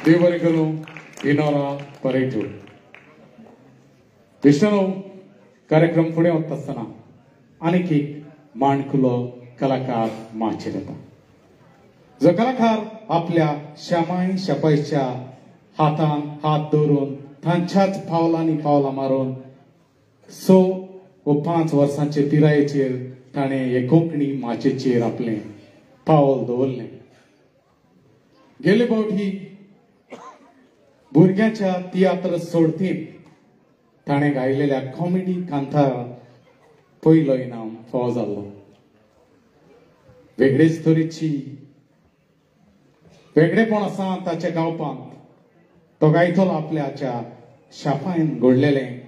देव बरें करूं इनोरा परेटू विष्णू कार्यक्रम फुडें वता आसतना आनीक एक माणकुलो कलाकार माचयेर येता जो कलाकार आपल्या श्यामाय शापायच्या हातान हात दवरून तांच्याच पावलांनी पावलां मारून 6 व 5 वर्सांचे पिरायेचेर ताणें हे कोंकणी माचयेचेर आपलें पावल दवरलें. गेले फावटी भुरग्यांच्या तियात्र सोडतीन ताणें गायलेल्या कॉमेडी कांतार पयलो इनाम फावो जाल्लो. वेगळेच तरेची वेगळेपण आसा ताच्या गावपांत. तो गायतलो आपल्याच्या शापायन घडलेलें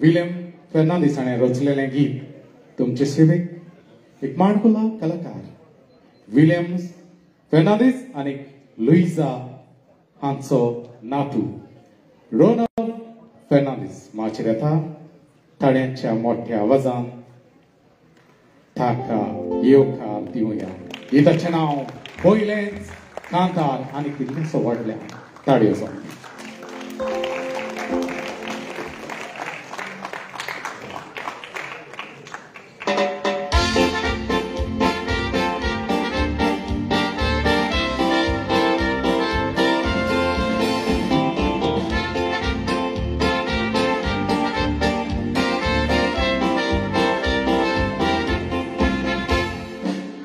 विल्यम फेर्नांदीस हाणें रचलेलें गीत तुमचे सेवेक एक माणकुलो कलाकार विल्यम फेर्नांदीस आनी लुईजा हांचो नातू रोनल फेर्नांदीस माचयेर येता. ताळ्यांच्या मोठ्या आवाजान ताका येवकार दिवया. गीताचें नांव पयलेंच कांतार आनी कितलेंसो व्हडल्या ताळयो जावन.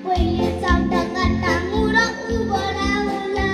पयलीं चावटा काडटा मुरो उबो रावला.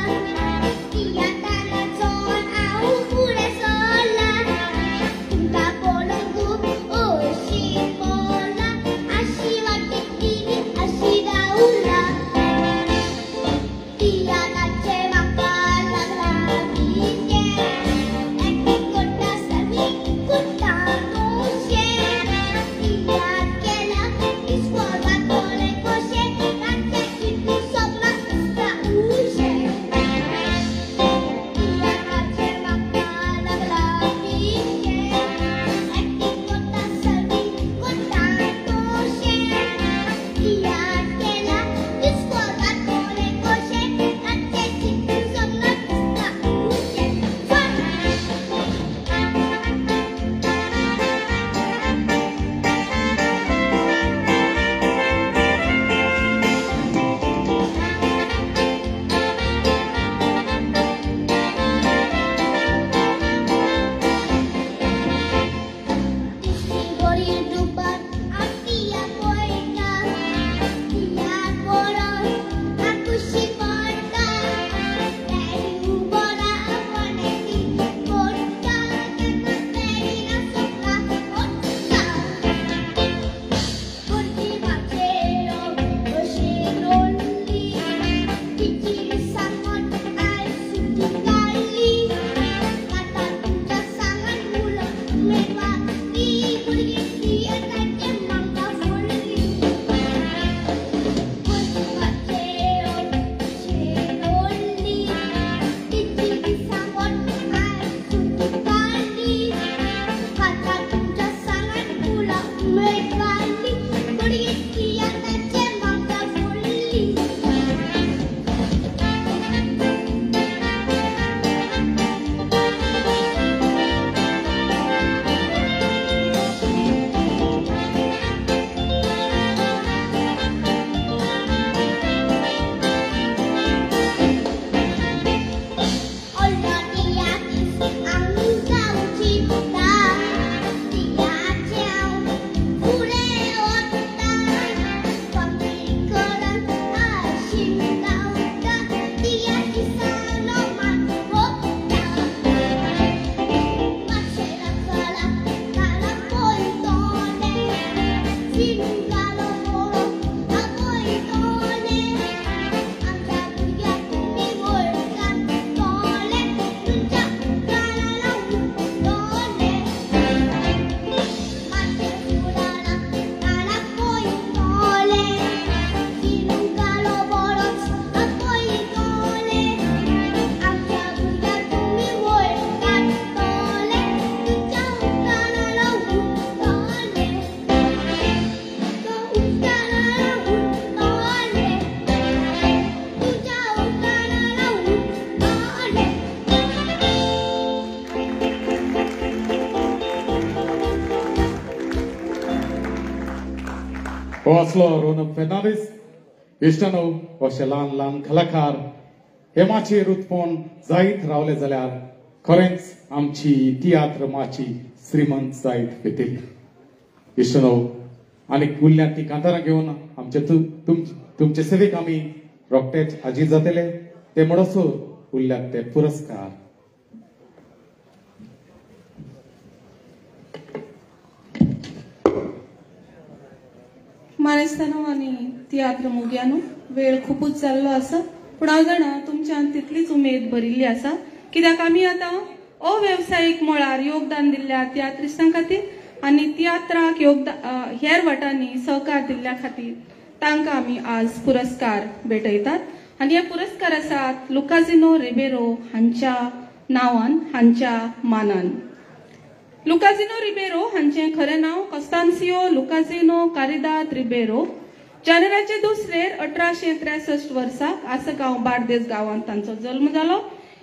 असलो रोनक फेर्नांडीस इश्टानो अशे ल्हान ल्हान कलाकार हे माचयेर उत्पन्न जायत रावले जाल्यार खरेंच आमची तियात्र माची श्रीमंत जायत वतली. इश्टानो आनी उरल्यात ती कांतारां घेवन आमचे तुमचे सेवेक आमी रोखडेच हाजीर जातले. ते म्हणसर उरल्यात ते पुरस्कार. मानेस्तानो आनी तियात्र मोग्यानो, वेळ खुबूच जाल्लो आसा, पूण हांव जाणा तुमच्यान तितलीच उमेद भरिल्ली आसा, कित्याक आमी आतां अवेवसायीक मळार योगदान दिल्ल्या तियात्रिस्तां खातीर आनी तियात्राक योगदान हेर वाटांनी सहकार दिल्ल्या खातीर तांकां आमी आज पुरस्कार भेटयतात. आनी हे पुरस्कार आसात लुकाजिनो रिबेरो हांच्या नांवान, हांच्या मानान. लुकाजिनो रिबेरो हांचें खरें नांव कॉस्तान्सियो लुकाजिनो कारिदाद रिबेरो. जानेराचे दुसरेर 1863 वर्साक आसगांव बार्देस गांवांत तांचो जल्म जालो.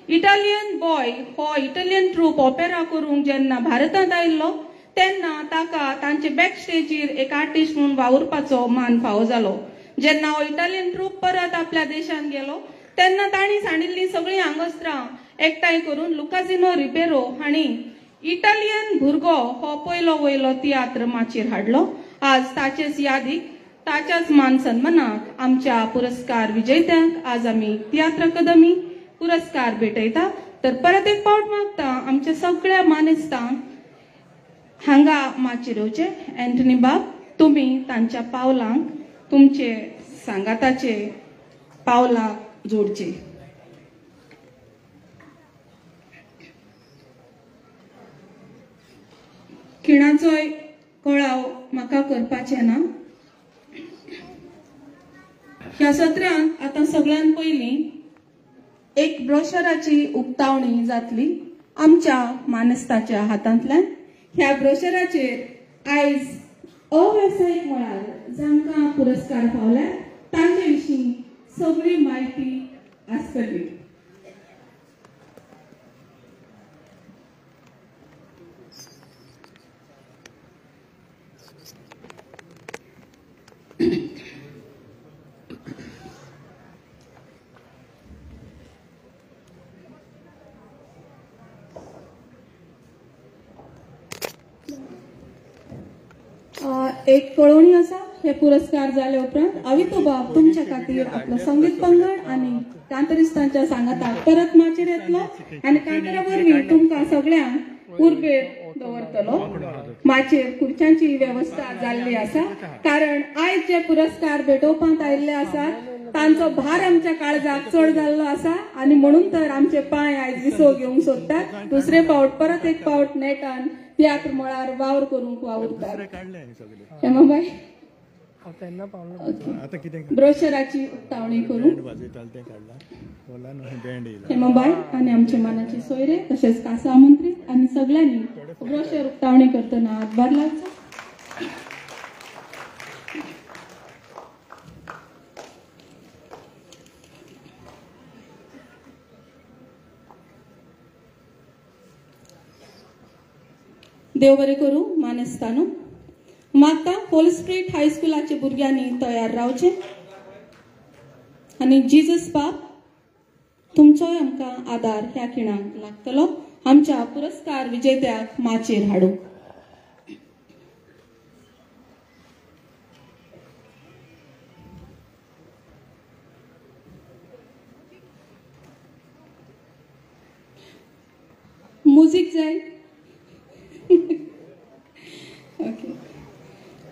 इटालियन बॉय हो इटालियन ट्रूप ऑपेरा करूंक जेन्ना भारतांत आयिल्लो तेन्ना ताका तांचे बॅक स्टेजीर एक आर्टिस्ट म्हणून वावुरपाचो मान फावो जालो. जेन्ना हो इटालियन ट्रूप परत आपल्या देशांत गेलो तेन्ना तांणी सांडिल्लीं सगळीं आंगस्त्रां एकठांय करून लुकाजिनो रिबेरो हांणी इटालियन भुरगो हो पयलो वयलो तियात्र माचयेर हाडलो. आज ताचेच यादीक, ताच्याच मान सन्मानाक आमच्या पुरस्कार विजेत्यांक आज आमी तियात्र अकादमी पुरस्कार भेटयता. तर परत एक पावट मागता आमच्या सगळ्या मानेस्तांक हांगा माचयेर येवचे. अँटनी बाब, तुमी तांच्या पावलांक तुमचे सांगाताचे पावलां जोडचे. खिणाचोय कळाव म्हाका करपाचें ना. ह्या सत्रांत आतां सगळ्यान पयलीं एक ब्रोशराची उक्तावणी जातली आमच्या मानेस्ताच्या हातांतल्यान. ह्या ब्रोशराचेर आयज अवेवसायीक मळार जांकां पुरस्कार फावल्यात तांचे विशीं सगळी म्हायती आसतली. एक कळोवणी आसा, हे पुरस्कार जाले उपरांत अवितो बाब तुमच्या खातीर आपलो संगीत पंगड आनी कांतरिस्तांच्या सांगाताक परत माचयेर येतलो आनी कांतरा वरवीं तुमकां सगळ्यांक उर्बेर दवरतलो. माचयेर खुर्च्यांची वेवस्था जाल्ली आसा, कारण आयज जे पुरस्कार भेटोवपांत आयिल्ले आसात तांचो भार आमच्या काळजाक चड जाल्लो आसा आनी म्हणून तर आमचे पांय आयज विसव घेवंक सोदतात. दुसरे फावट परत एक फावट नेटान तियात्र मळार वावर करूंक वावुरतात. हेमाबाय, ब्रोशराची उक्तावणी करूं. हेमाबाय आनी आमचे मानाचे सोयरे तशेंच खासा आमंत्रीत आनी सगळ्यांनी ब्रोशर उक्तावणी करतना हातभार लावचो. देव बरें करूं मानेस्तानो. मागता होली स्पिरिट हायस्कुलाच्या भुरग्यांनी तयार रावचें आनी जीजस बाब तुमचोय आमकां आदार ह्या खिणाक लागतलो आमच्या पुरस्कार विजेत्याक माचयेर हाडूंक. म्युझिक जाय. ओके,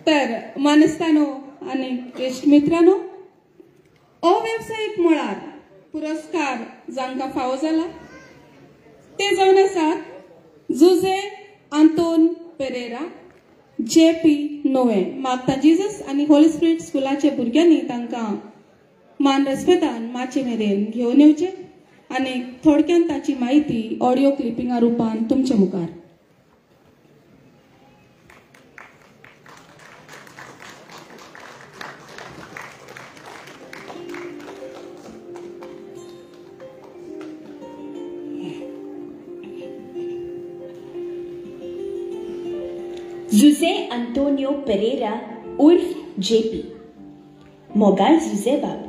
तर मानेस्तानो आनी इश्ट मित्रांनो, अवेवसायीक मळार पुरस्कार जांकां फावो जाला ते जावन आसात Jose Anton Pereira, J P no way. मागता जीजस आनी होली स्पिरिट स्कुलाच्या भुरग्यांनी तांकां मान रेस्पेतान माचे मेरेन घेवन येवचें आनी थोडक्यान ताची म्हायती ऑडियो क्लिपिंगा रुपान तुमचे मुखार. जुझे आंतोनियो पेरेरा उर्फ जेपी. मोगाळ जुझे बाब,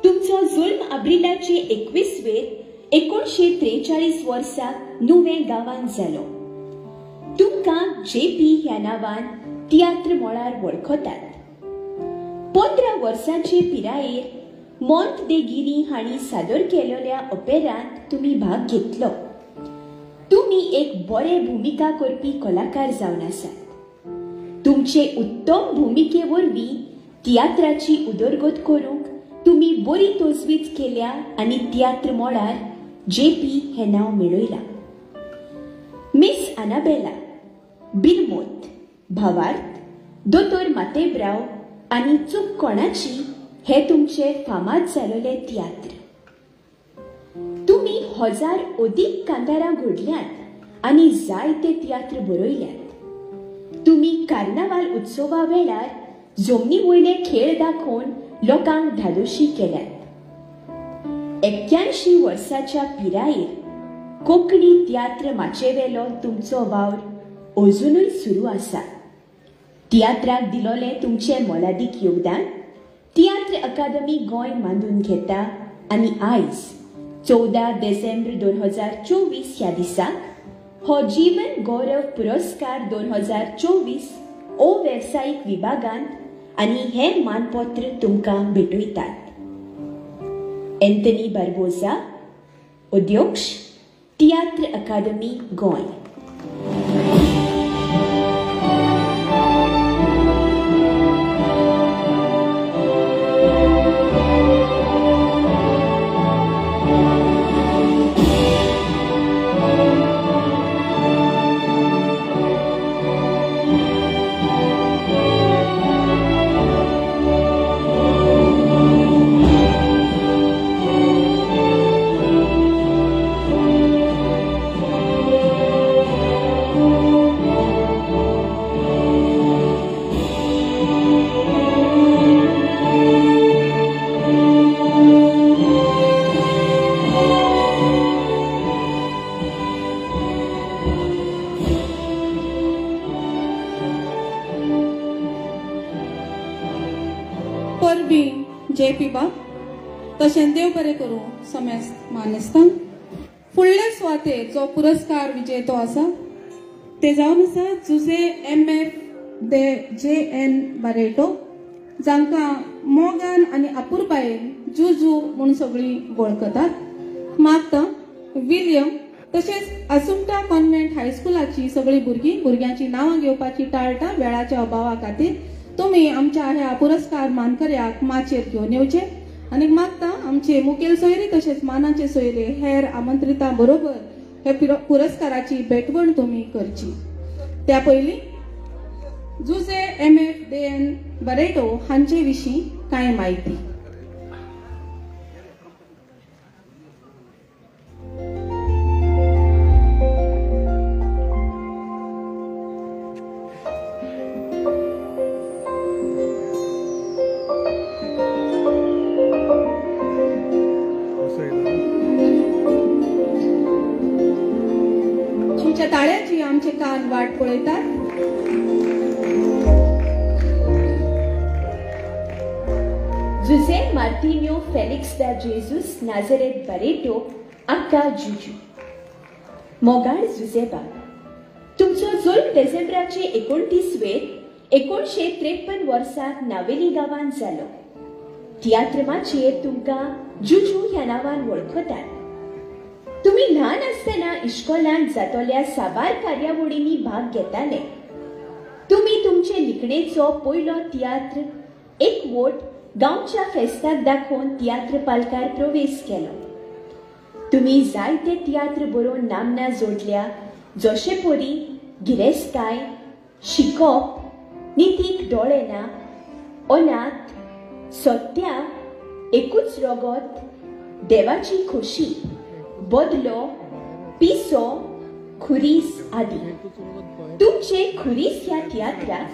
तुमचो जुल्म आब्रिलाचे 21 वेर 1943 वर्सा नुवें गांवांत जालो. तुमकां जेपी ह्या नांवान तियात्र मळार वळखतात. 15 वर्सांचे पिरायेर मोंत दे गिरी हांणी सादर केलेल्या ओपेरांत तुमी भाग घेतलो. तुमी एक बरे भुमिका करपी कलाकार जावन आसात. तुमचे उत्तम भुमिके वरवीं तियात्राची उदरगत करूंक तुमी बरी तजवीज केल्या आनी तियात्र मळार जेपी हें नांव मेळयलां. मिस अनाबेला, बिरमोत, भावार्थ, दोतोर मातेब्राव आनी चूक कोणाची हे तुमचे फामाद जालोले तियात्र. तुमी 1000 अदीक कांतारां घडल्यात आनी जायते तियात्र बरयल्यात. तुमी कार्नावाल उत्सवा वेळार जमनी वयले खेळ दाखोवन लोकांक धादोशी केल्यात. 81 वर्साच्या पिरायेर कोंकणी तियात्र माचयेवेलो तुमचो वावर अजुनूय सुरू आसा. तियात्राक दिलोलें तुमचें मोलादीक योगदान तियात्र अकादमी गोंय मानून घेता आनी आयज 14 डिसेंबर 2024 ह्या दिसा हो जीवन गौरव पुरस्कार 2024 अवेवसायीक विभागांत आनी हें मानपत्र तुमकां भेटयतात. एंथनी बार्बोजा, अध्यक्ष, तियात्र अकादमी गोंय. जेपी बाब, तशें देव बरें करूं समेस्त मानेस्तांक. फुडले सुवातेर जो पुरस्कार विजेतो आसा ते जावन आसा जुझे एम एफ दे जे एन बारेटो, जांकां मोगान आनी अपुरबायेन जुजू म्हूण सगळीं वळखतात. मागता विलियम तशेंच असुमटा कॉन्व्हेंट हायस्कुलाची सगळीं भुरगीं भुरग्यांची नांवां घेवपाची टाळटा वेळाच्या अभावा खातीर. तुमी आमच्या ह्या पुरस्कार मानकऱ्याक माचयेर घेवन येवचे आनी मागता आमचे मुखेल सोयरे तशेंच मानाचे सोयरे हेर आमंत्रितां बरोबर हे पुरस्काराची भेटवण तुमी करची. त्या पयलीं जुझे एम एफ दे एन बरेटो हांचे विशीं कांय म्हायती. तुमच्या ताळ्याची आमचे कान वाट पळयतात. जुझे मार्टिन्यो फेलिक्स दा जेजूस नाझरेत बारेटो आका जुजू. मोगाळ जुझेबाब, तुमचो जल्म डिसेंबराचे 29 वेर 1953 वर्साक नावेली गांवांत जालो. तियात्र माचयेर तुमकां जुजू ह्या नांवान वळखतात. तुमी ल्हान आसतना इश्कोलांत जातल्या साबार कार्यावळींनी भाग घेताले. तुमी तुमचे लिखणेचो पयलो तियात्र एक वोट गांवच्या फेस्ताक दाखोवन तियात्र पालकार प्रवेश केलो. तुमी जायते तियात्र बरोवन नामना जोडल्या, जशे परी गिरेस्ताय, शिकोप, नितीक दोळे ना, अनाथ, सत्या, एकूच रगत, देवाची खोशी, बदलो, पिसो, खुरीस आदी. तुमचे खुरीस ह्या तियात्राक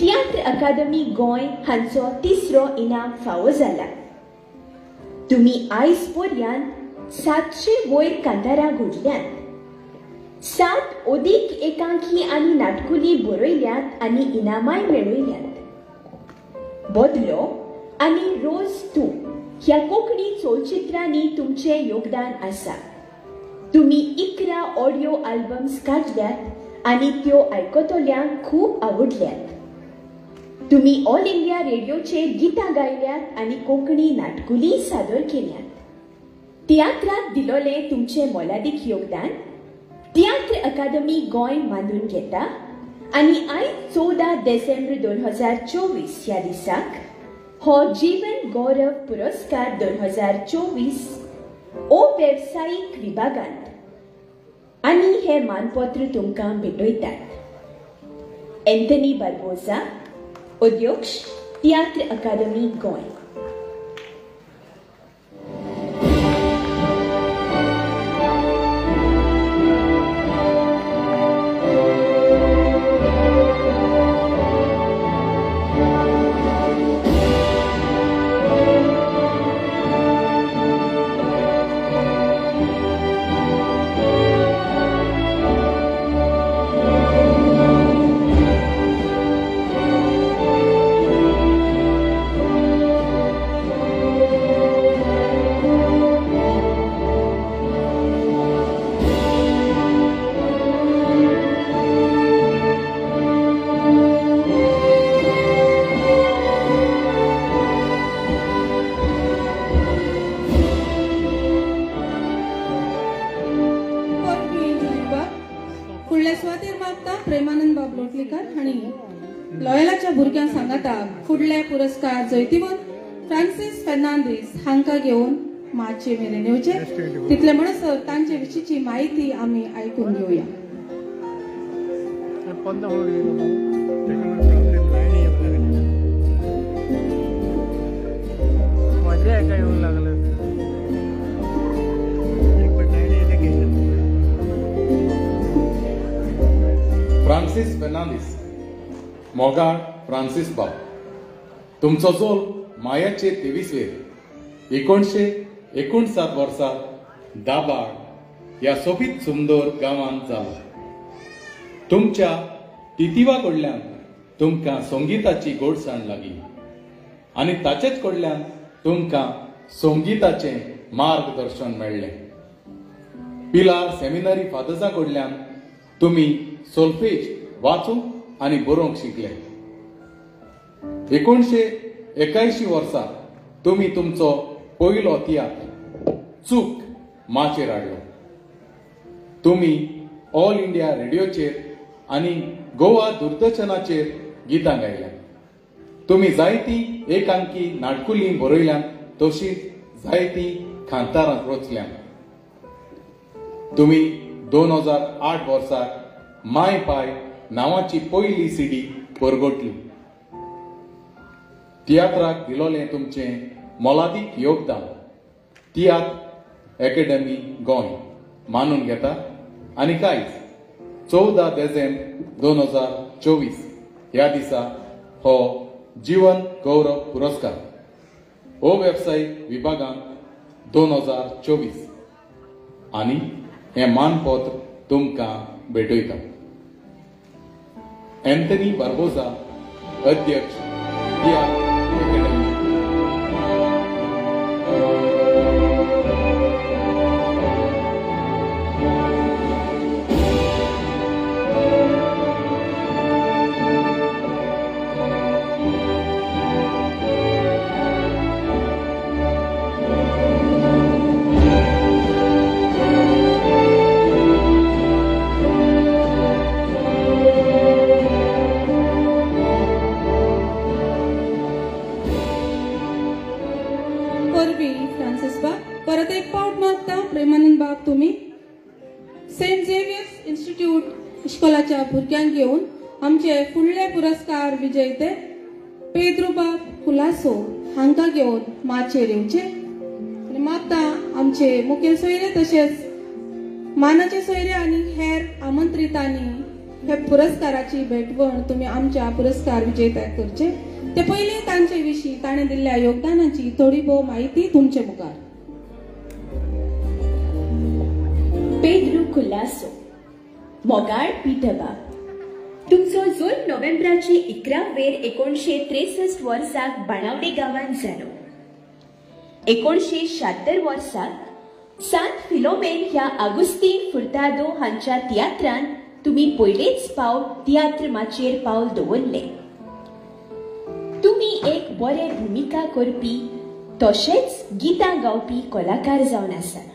तियात्र अकादमी गोंय हांचो तिसरो इनाम फावो जाला. तुमी आयज पर्यंत 700 वयर कांतारां घडल्यांत, 7 अदीक एकांकी आनी नाटकुली बरयल्यात आनी इनामाय मेळयल्यात. बदलो आनी रोज तूं ह्या कोंकणी चलचित्रांनी तुमचें योगदान आसा. तुमी 11 ऑडियो आल्बम्स काडल्यात आनी त्यो आयकतल्यांक खूब आवडल्यात. तुमी ऑल इंडिया रेडियोचेर गितां गायल्यात आनी कोंकणी नाटकुली सादर केल्यात. तियात्राक दिलोलें तुमचें मोलादीक योगदान तियात्र अकादमी गोंय मानून घेता आनी आयज 14 डिसेंबर 2024 ह्या दिसाक हो जीवन गौरव पुरस्कार 2024 ओ वेवसायीक विभागांत आनी हे मानपत्र तुमकां भेटयतात. एंथनी बार्बोजा, अध्यक्ष, तियात्र अकादमी गोंय. लॉयलाच्या भुरग्यांक सांगाता फुडले पुरस्कार जैतिवंत फ्रांसीस फेर्नांदीस हांकां घेवन माचये मेरेन येवचे. तितले म्हणसर तांचे विशींची म्हायती आमी आयकून घेवया. फ्रांसीस फेर्नांदीस, मोगाळ फ्रांसीस बाब, तुमचो जोल मायाचे 23 वेर 1959 वर्सा दाबाळ ह्या सोबीत सुंदर गांवांत जाला. तुमच्या तितिवा कडल्यान तुमकां संगीताची गोडसाण लागली आनी ताचेच कडल्यान तुमकां संगीताचें मार्गदर्शन मेळ्ळें. पिलार सेमिनरी फादर्सा कडल्यान तुमी सोल्फेज वाचूंक आनी बरोवंक शिकले. 1981 वर्सा तुमी तुमचो पयलो तियात्र चूक माचयेर हाडलो. तुमी ऑल इंडिया रेडियोचेर आनी गोवा दूरदर्शनाचेर गितां गायल्यात. तुमी जायती एकांकी नाटकुलीं बरयल्यात, तशींच जायतीं कांतारां रचल्यात. तुमी 2008 वर्साक माय पाय नांवाची पयली सीडी परगटली. तियात्राक दिलोलें तुमचें मोलादीक योगदान तियात्र अकॅडमी गोंय मानून घेता आनी कांयच 14 डिसेंबर 2024 ह्या दिसा हो जीवन गौरव पुरस्कार हो वेवसायीक विभागांत 2024 आनी हें मानपत्र तुमकां भेटयता. अँथनी बार्बोजा, अध्यक्ष तियात्र अकादमी. परत एक पावट मागता प्रेमानंद बाब, तुम्ही सेंट झेवियर्स इन्स्टिट्यूट इश्कोलाच्या भुरग्यांक घेवन आमचे फुडले पुरस्कार विजेते पेद्रू बाब कुलासो हांकां घेवन माचयेर येवचे आनी मागता आमचे मुखेल सोयरे तशेंच मानाचे सोयरे आनी हेर आमंत्रितांनी हे पुरस्काराची भेटवण तुमी आमच्या पुरस्कार विजेत्याक करचे. ते पयलीं तांचे विशीं ताणें दिल्ल्या योगदानाची थोडी भोव म्हायती तुमचे मुखार. पेद्रू कुलासो, मोगाळ पीटबाब, तुमचो जल्म नोव्हेंबराचे 11 वेर 1963 वर्साक बाणावले गांवांत जालो. 1976 वर्साक सांत फिलोमेन ह्या आगुस्तीन फुर्तादो हांच्या तियात्रान तुमी पयलेच पावट तियात्र माचयेर पावल दवरलें. तुमी एक बरे भुमिका करपी तशेंच गितां गावपी कलाकार जावन आसात.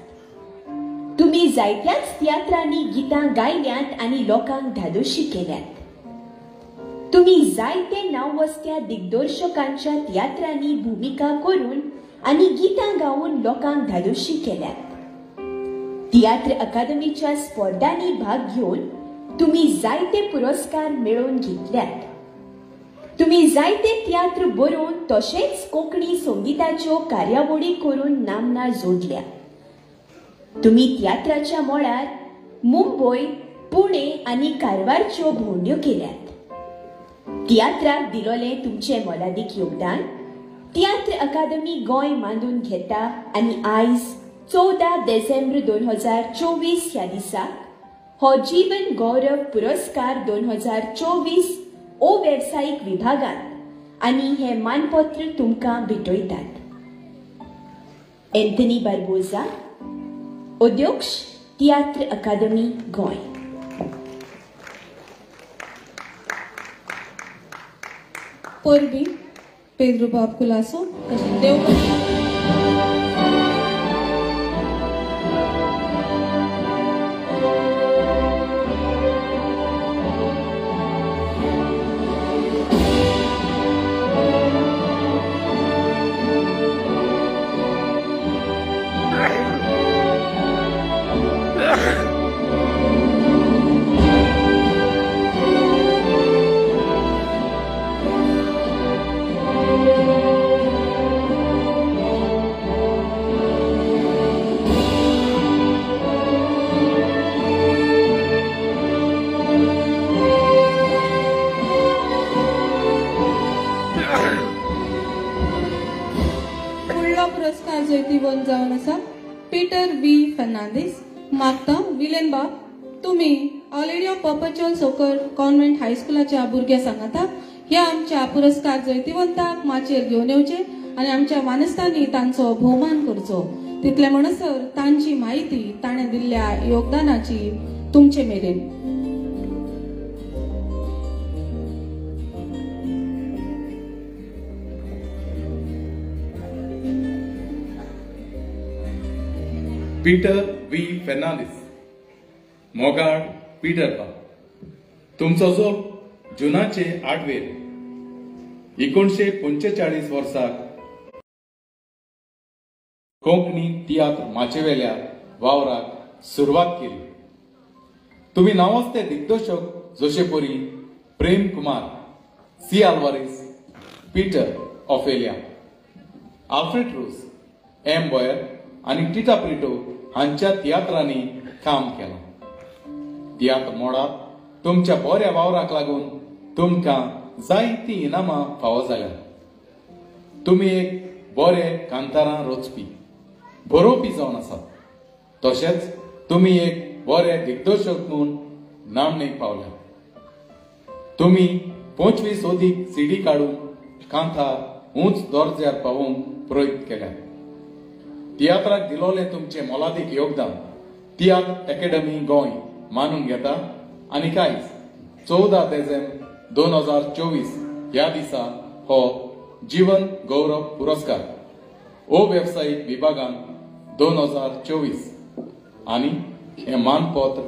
तुमी जायत्याच तियात्रांनी गितां गायल्यांत आनी लोकांक धादोशी केल्यात. तुमी जायते नांववस्त्या दिग्दर्शकांच्या तियात्रांनी भुमिका करून आनी गितां गावन लोकांक धादोशी केल्यात. तियात्र अकादमीच्या स्पर्धांनी भाग घेवन तुमी जायते पुरस्कार मेळोवन घेतल्यात. तुमी जायते तियात्र बरोवन तशेंच कोंकणी संगीताच्यो कार्यावळी करून नामना जोडल्या. तुमी तियात्राच्या मळार मुंबय, पुणे आनी कारवारच्यो भोंवड्यो केल्यात. तियात्राक दिलोलें तुमचें मोलादीक योगदान तियात्र अकादमी गोंय मानून घेता आनी आयज 14 डिसेंबर 2024 ह्या दिसा हो जीवन गौरव पुरस्कार 2024 ओ वेवसायीक विभागांत आनी हें मानपत्र तुमकां भेटयतात. अँथनी बार्बोजा, अध्यक्ष, तियात्र अकादमी गोंय. परबी पेद्रू बाब कुलासो तशें देव जैतिवंत जावन आसा पीटर व्ही फर्नांडीस. मागता विलेन बाब, तुमी Our Lady of Perpetual Succour convent हायस्कुलाच्या भुरग्या सांगाता ह्या आमच्या पुरस्कार जैतिवंताक माचयेर घेवन येवचे आनी आमच्या मानस्तांनी तांचो भोवमान करचो. तितले म्हणसर तांची म्हायती ताणें दिल्ल्या योगदानाची तुमचे मेरेन. पीटर व्ही फर्नांडीस, मोगाळ पीटर बाब, तुमचो जल्म जुनाचे 8 वेर 1945 वर्साक कोंकणी तियात्र माचयेवेल्या वावराक सुरवात केली. तुमी नांवाजते दिग्दर्शक जोशेपोरी Prem Kumar, C Alvares, Peter Ophelia, Alfred Rose, M Boyer आनी टिटा प्रिटो हांच्या तियात्रांनी काम केलां. तियात्र मोडात तुमच्या बऱ्या वावराक लागून तुमकां जायतीं इनामां फावो जाल्यात. तुमी एक बरे कांतारां रचपी, बरोवपी जावन आसात. तशेंच तुमी एक बरे दिग्दर्शक म्हूण नामनेक पावल्यात. तुमी 25 अदीक सीडी काडून कांतार उंच दर्ज्यार पावोवंक प्रयत्न केल्यात. तियात्राक दिलोलें तुमचें मोलादीक योगदान तियात्र अकॅडमी गोंय मानून घेता आनी आयज 14 डिसेंबर 2024 ह्या दिसा हो जीवन गौरव पुरस्कार अवेवसायीक विभागान 2024 आनी हें मानपत्र